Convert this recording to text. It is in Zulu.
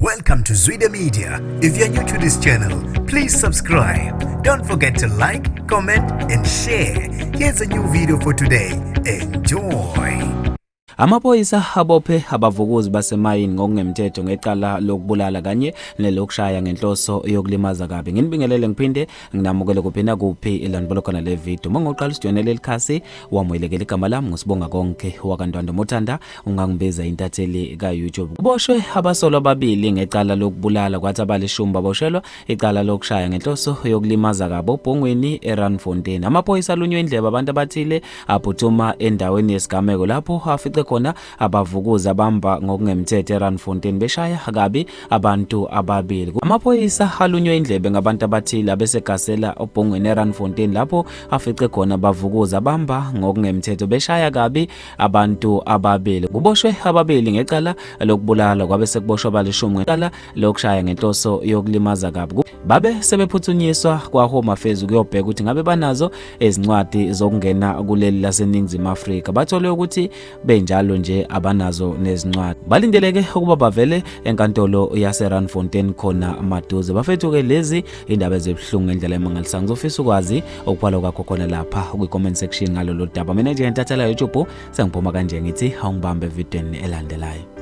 Welcome to Zwida Media. If you're new to this channel, please subscribe. Don't forget to like, comment, and share. Here's a new video for today. Enjoy. Amaphoyisa abophe abavukuzi basemayini ngokungemthetho ngecala lokubulala kanye nelokushaya ngenhloso yokulimaza kabi. Nginibingelele ngiphinde nginamukele kuphi nakuphi ilanibolo khona le video. Uma ngoqala usijoyinele leli khasi wamukelekele, igama lami nguSibonga Konke wakaNtwando Mothanda, ungangibiza intatheli ka-YouTube. Kuboshwe abasolwa ababili ngecala lokubulala kwathi abalishumi baboshelwa icala lokushaya ngenhloso yokulimaza kabi obhongweni eRandfontein. Amaphoyisa alunywe indlebe abantu abathile aphuthuma endaweni yesigameko lapho afice khona abavukuzi abamba ngokungemthetho eRandfontein beshaya kabi abantu ababili. Amaphoyisa alunywe indlebe ngabantu abathile abesegasela obhongweni eRandfontein lapho afice khona abavukuzi abamba ngokungemthetho beshaya kabi abantu ababili. Kuboshwe ababili ngecala lokubulala kwabe sekuboshwa abalishumi ngecala lokushaya ngenhloso yokulimaza kabi. Babe sebephuthunyiswa kwa-Home Affairs ukuyobheka ukuthi ngabe banazo izincwadi zokungena kuleli laseNingizimu Afrika. Bathole ukuthi benjalo nje abanazo nezincwadi. Balindeleke ukuba bavele enkantolo yaseRandfontein khona maduze. Bafethu-ke, lezi indaba ezibuhlungu ngendlela emangalisayo. Ngizofisa ukwazi ukubhala kwakho khona lapha kwi-comment section ngalolu daba. Mina nje ngentathela YouTube sengiphuma kanje, ngithi awungibambe evidweni elandelayo.